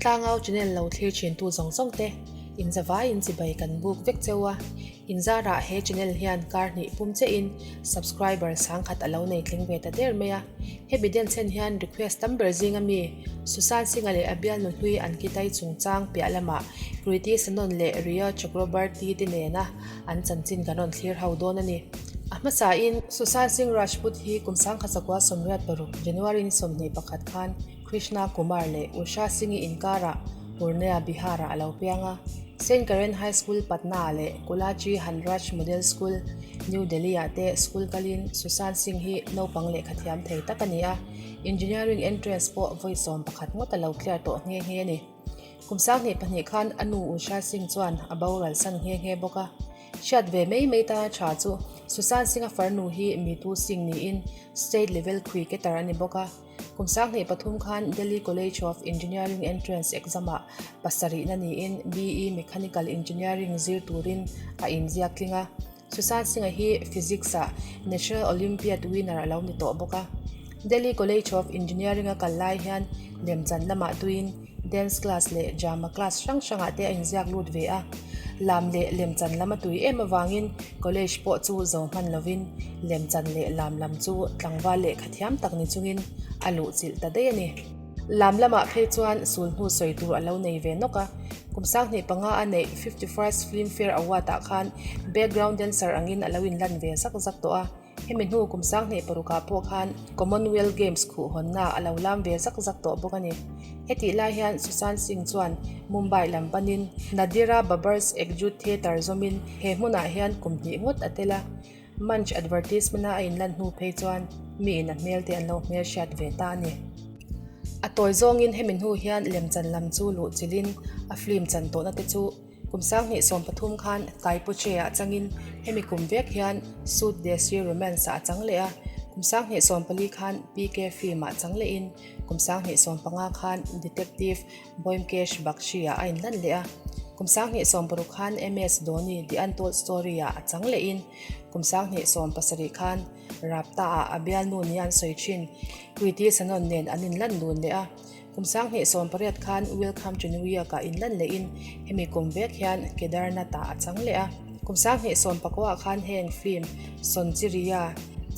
Tlangau channel lo thlir thintu zawng zawng te, in zavaiin chibai kan buk vek cheu a, in zarah he channel hian kar hnih pum chein subscriber sangkhat a lo nei tling ve ta der mai a. Hemi denchhen hian request tam ber zinga mi Susan Singh-a leh a bialnu hlui Ankitai chungchang piah lamah Kriti Sanon leh Rhea Chakraborty te nena an chanchin kan rawn thlir ho dawn a ni. A hmasain Susan Singh Rajput hi kum 1986 January ni 21 khan Krishna Kumar leh Usha Singh-i inkarah Purnea, Bihar-ah a lo piang a. Saint Karen High School, Patna-ah leh Kulachi Hanraj Model School, New Delhi-ah te school kalin Sushant Singh hi naupang lehkha thiam thei tak a ni a, engineering entrance pawh vawi 11 ngawt a lo clear tawh nghe nghe a ni. Kum 2002 khan a nu Usha Singh chuan a boral san nghe nghe bawk a. Hriat ve mai mai tana tha chu Sushant Singh-a farnu hi Mitu Singh niin state level cricketer a ni bawk a. Kum 2003 khan Delhi College of Engineering Entrance Exam-ah pasarihna niin BE Mechanical Engineering zir turin a inziak tling a. Sushant Singh-a hi Physics-ah National Olympiad winner a lo ni tawh bawk a. Delhi College of Engineering-a kal lai hian lemchan lamah tuin Dance class leh drama class hrang hrangah te a inziak lut ve a. Lam leh lemchan lam a tui em avangin college pawh chu zo hman lovin lemchan leh lam lam chu tlangval lehkha thiam tak ni chungin a luh chilh ta daih a ni. Lam lamah phei chuan sulhnu sawi tur a lo nei ve nawk a. Kum 2005 a neih 51st Filmfare Award ah khan background dancer angin a lo inlan ve zak zak tawh a. Hemi hnu kum 2006 ah pawh khan Commonwealth Games khuh hawnna a lo lam ve zak zak tawh bawk a ni. Hetih lai hian Sushant Singh chuan Mumbai lam panin Nadira Babars Ekjut Theatre zawmin he hmunah hian kum hnih ngawt a tel a. Munch advertisement-a a inlan hnu phei chuan miin a hmel te an lo hmelhriat ve ta a ni. A tawi zawngin hemi hnu hian lemchan lam chu luh chilhin a film chan tawhna te chu Kum 2013 khan Kai Po Che-ah changin hemi kum vek hian Sud Desi Romance-ah a chang leh a, kum 2014 khan PK film-ah chang lehin kum 2015 khan Detective Byomkesh Bakshi-ah a inlan leh a, kum 2016 khan MS Dhoni The Untold Story-ah a chang lehin kum 2017 khan Raabta-ah a bialnu nia an sawi thin Kriti Sanon nen an inlan dun leh a. Kum 2018 khan Welcome to New York-ah inlan lehin hemi kum vek hian Kedarnath-ah a chang leh a. Kum 2019 ah khan heng film Sonchiriya,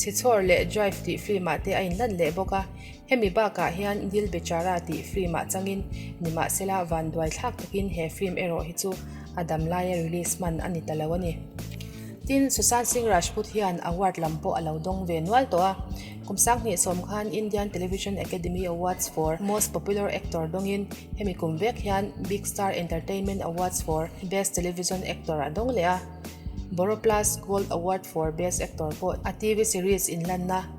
Chhichhawr leh Drive tih film-ah te a inlan leh bawk a. Hemi bakah hian Dil Bechara tih film-ah changin nimahsela vanduai thlak takin he film erawh hi chu a dam laia release hman a ni ta lo a ni. Tin, Sushant Singh Rajput hian award lam pawh a lo dawng ve nual tawh a. Kum 2010 khan Indian Television Academy Awards for Most Popular Actor dawngin hemi kum vek hian Big Star Entertainment Awards for Best Television Actor a dawng leh a. Boroplus Gold Award for Best Actor pawh a TV series inlanna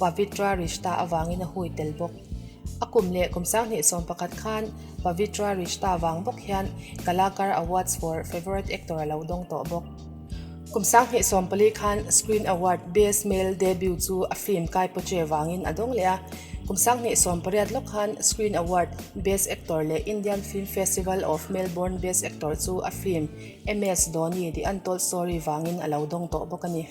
Pavitra Rishta avangin a hui tel bawk. A kum leh kum 2011 khan Pavitra Rishta vang bawk hian Kalakar Awards for Favourite Actor a lo dawng tawh bawk. Kum 2014 khan Screen Award Best Male Debut chu a film Kai Po Che vangin a dawng leh a. Kum 2018 lawk khan Screen Award Best Actor leh Indian Film Festival of Melbourne Best Actor chu a film MS Dhoni, The Untold Story vangin a lo dawng tawh bawk a ni.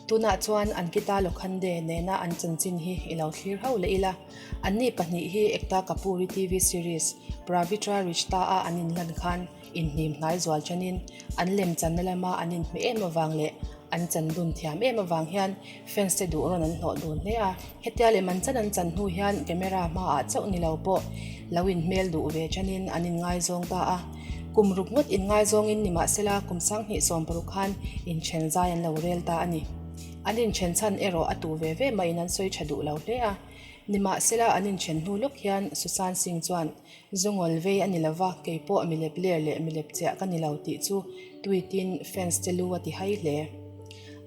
Tunah chuan Ankita Lokhande nena an chanchin hi i lo thlir ho leh ila. Anni pahnih hi Ekta Kapoor-i TV series Pravitra Rishta-a an inlan khan Inhnim hnai zual chanin an lemchanna lama an inhmeh em avang leh an chan dun thiam em avang hian fans te duh rawn an hlawh dun hle a. Hetia lem an chan an chan hnu hian camera hmaah chauh ni lo pawh lo inhmel duh ve chanin an inngaizawng ta a. Kum ruk ngawt inngaizawngin nimahsela kum 2016 khan inthen zai an lo rel ta a ni. An inthen chhan erawh a tu ve ve mahin an sawi tha duh lo hle a. Nimahsela an inthen hnu lawk hian Sushant Singh chuan Zungawl vei a ni lo va, kei pawh milep ler leh milep chiah ka ni lo tih chu tweet-in fans te lu a ti hai hle.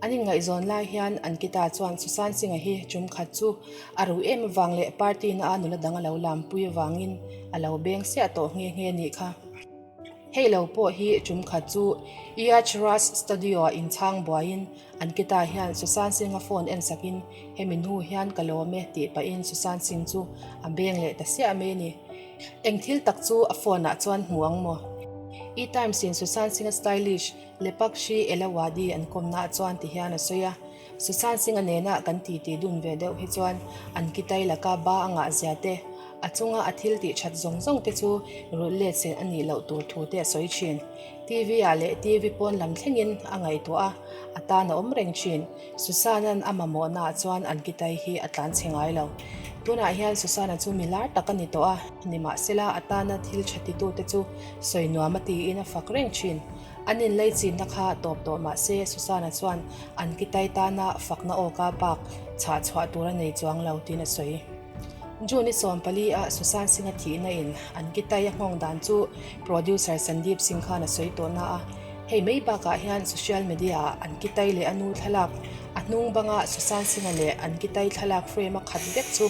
An inngaihzawn lai hian Ankita chuan Sushant Singh-a hi tum khat chu a ruih em avang leh party na a nula dang a lo lampui avangin a lo beng siah tawh nghe nghe nih kha. Hei lo pawh hi tum khat chu Yash Raj Studio-ah inchhang buaiin Ankita hian Sushant Singh-a phone en sakin hemi hnu hian ka lawm e tih pahin Sushant Singh chu a beng leh ta siah mai a ni. Eng thil tak chu a phone ah chuan hmu ang maw? E-Times in Sushant Singh-a stylish Lepakshi Elawadi an kawmna ah chuan ti hian a sawi a, Sushant Singh-a nena kan titi dun ve deuh hi chuan Ankitai laka ba a ngah zia te, A chunga a thil tih that zawng zawng te chu rulh let sen a nih loh tur thu te a sawi thin. TV ah leh TV pawn lam thlengin a ngaihtuah a, a tan a awm reng thin. Susan-a'n a mamawhna ah chuan Ankitai hi a tlan chhe ngai lo. Tunah hian Susan-a chu mi lar tak a ni tawh a, nimahsela a tana thil tha titute chu sawi nuam a tiin a fak reng thin. An inleichinna kha tawp tawh mah se Susan-a chuan Ankitai tana fakna awka bak chhah chhuah tur a nei chuang lo tiin a sawi. June i 14 ah Sushant Singh-a thihna in Ankitai a nghawng dan chu producer Sandeep Singh khan a sawi tawh na a. Hei mai bakah hian social media ah Ankitai leh a nu thlalak, a hnung banga Sushant Singh-a leh Ankitai thlalak frame a khat vek chu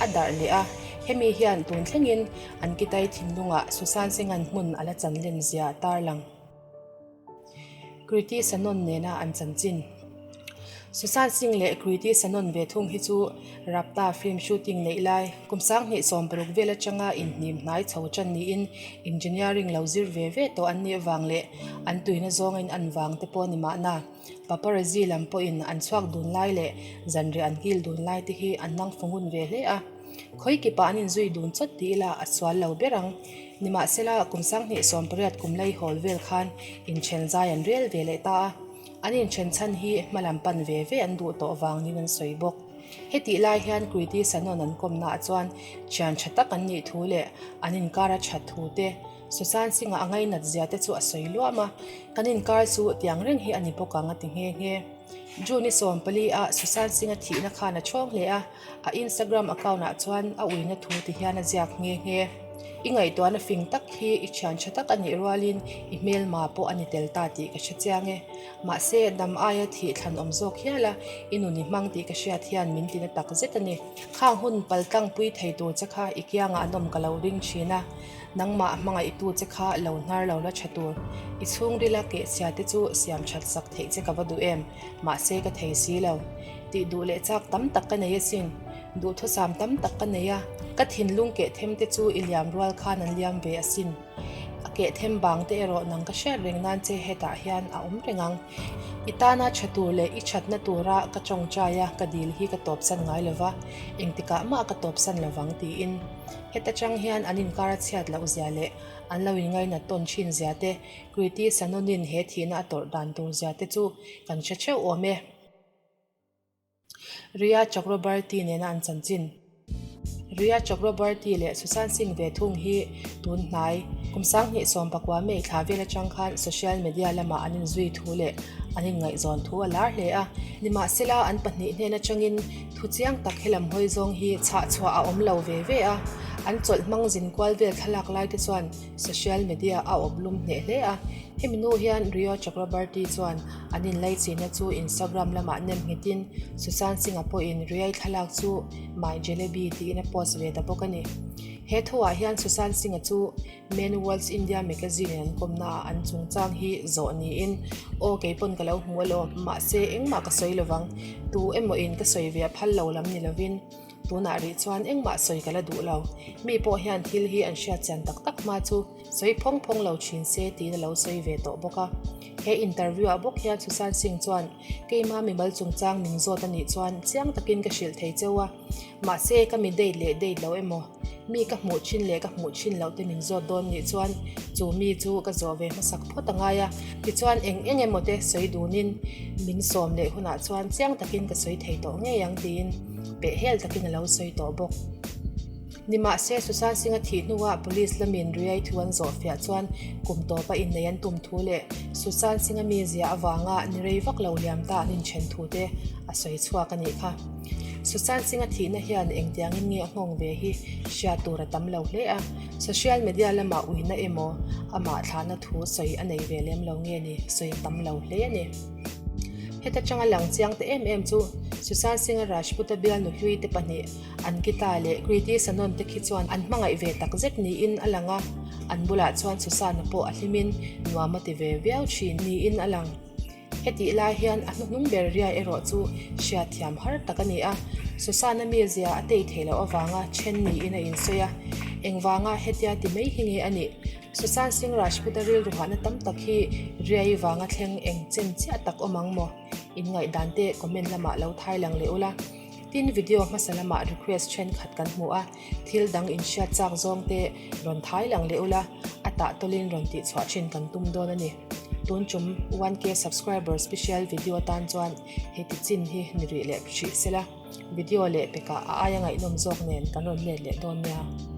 a darh leh a. Hemi hian tun thlengin Ankitai thinlungah Sushant Singh-a'n hmun a la chan len zia a tarlang. Kriti Sanon nena an chanchin. Sushant Singh leh Kriti Sanon ve thung hi chu Rapta film shooting neih lai kum 2016 vel atanga inhnim hnai chho tan niin engineering lo zir ve ve tawh an nih avang leh an tuina zawngin an vang te pawh a ni mahna. Paparazzi lam pawhin an chhuak dun lai leh zanriah an kil dun lai te hi an nang fu ngun ve hle a. Khawi kipah an inzui dun chawt ti ila a sual lo ber ang. Nimahsela, kum 2018 kum lei hawl vel khan inthen zai an rel ve leh ta a. An inthen chhan hi hma lam pan ve ve an duh tawh vangin an sawi bawk. Hetih lai hian Kriti Sanon an kawmnaah chuan thian tha tak an nih thu leh an inkar a that thu te, Sushant Singh-a a ngainat zia te chu a sawi luam a. Kan inkar chu tiang reng hi a ni bawk ang a ti nghe nghe. June i 14 ah Sushant Singh-a thihna khan a chhawng hle a. A Instagram account ah chuan a uina thu ti hian a ziak nghe nghe. I ngaihtuahna fing tak hi i thian tha tak a nih rualin i hmelma pawh a ni tel ta tih ka hre chiang e. Mahse, dam aia thih thlan awm zawk hial a, i nun i hmang tih ka hriat hian min tina tak zet a ni. Khang hun paltlang pui thei tur che kha i kiangah an awm ka lo ring thin a, nangmah hmangaihtu che kha lo hnar lo la tha tur. I chhungrila kehchhia te chu siam that sak theih che ka va duh em, mahse ka thei si lo. Tih duh leh chak tam tak ka nei asin. Duhthusam tam tak ka nei a, ka thinlung keh them te chu i liam rual khan an liam ve asin. A keh them bang te erawh nang ka hriat reng nan che hetah hian a awm reng ang. I tana tha tur leh i thatna tura ka tawngtai a ka dil hi ka tawpsan ngai lova, engtikah mah ka tawpsan lovang tiin. Heta tang hian an inkar a chhiat loh zia leh an lo inngainat tawn thin zia te, Kriti Sanonin he thihna a tawrh dan tur zia te chu kan hre theuh awm e. Rhea Chakraborty nena an chanchin. Rhea Chakraborty leh Sushant Singh ve thung hi tun hnai kum 2019 May thla vel atang khan social media lamah an inzui thu leh an inngaihzawn thu a lar hle a. Nimahsela an pahnih hnen atangin thu chiang tak helam hawi zawng hi chhah chhuah a awm lo ve ve a. An chawlh hmang zin kual vel thlalak lai te chuan social media a awp lum hneh hle a. Hemi nu hian Rhea Chakraborty chuan An inlaichinna chu Instagram lamah nem nghetin Sushant Singh-a pawhin Riai thlalak chu My Jalebi tiin a post ve ta bawk a ni. He thuah hian Sushant Singh-a chu Men World's India magazine-in an kawmnaah an chungchang hi zawh niin, Aw kei pawn ka lo hmu alawm, mahse engmah ka sawi lovang, tu emawin ka sawi ve a phal lo lam ni lovin, tunah rih chuan engmah sawi ka la duh lo. Mi pawh hian thil hi an hriatchian tak tak hma chu Sawi phawng phawng lo thin se tiin a lo sawi ve tawh bawk a. He interview ah bawk hian Sushant Singh chuan, Keima mimal chungchang min zawt a nih chuan chiang takin ka hrilh thei cheu a. Mahse, ka mi date leh date lo emaw, mi ka hmuh thin leh ka hmuh thin loh te min zawt dawn nih chuan chu mi chu ka zawh ve hmasak phawt a ngai a. Tichuan eng eng emaw te sawi dunin min sawm leh hunah chuan chiang takin ka sawi thei tawh ngei ang tiin pehhel takin a lo sawi tawh bawk. Nimahse, Sushant Singh-a thih hnuah Police lamin Riai thu an zawhfiah chuan kum tawpa innei an tum thu leh Sushant Singh-a mizia avanga ni rei vak lo liam ta an inthen thu te a sawi chhuak a nih kha. Sushant Singh-a thihna hian engtiangin nge a nghawng ve hi hriat tur a tam lo hle a, social media lamah uina emaw amah thlahna thu sawi a nei ve lem lo nge ni sawi a tam lo hle a ni. Heta tanga lang chiang ta em em chu Sushant Singh-a Rajput-a bialnu hlui te pahnih Ankita leh Kriti Sanon te khi chuan an hmangaih ve tak zet niin a lang a, an bulah chuan Susanna pawh a hlimin nuam a ti ve viau thin niin a lang. Hetih lai hian a hnuhnung ber riai erawh chu hriatthiam har tak a ni a, Susanna mizia a tei theih loh avanga then niin a insawi a, engvanga hetia ti mai hi nge a nih? Sushant Singh Rajput-a rilru hahna tam tak hi riai vanga thleng eng chen chiah tak awm ang maw? Inngaihdan te comment lamah lo thai lang leh ula. Tin, video hmasa lamah request thenkhat kan hmu a, thil dang inhriat chak zawng te rawn thai lang leh ula, a tah tawlin rawn tihchhuah thin kan tum dawn a ni. Tun tum 1K subscriber special video atan chuan heti chin hi ni rih leh hrih sela, video leh pekah a aia ngaihnawm zawk nen kan rawn let leh dawn nia.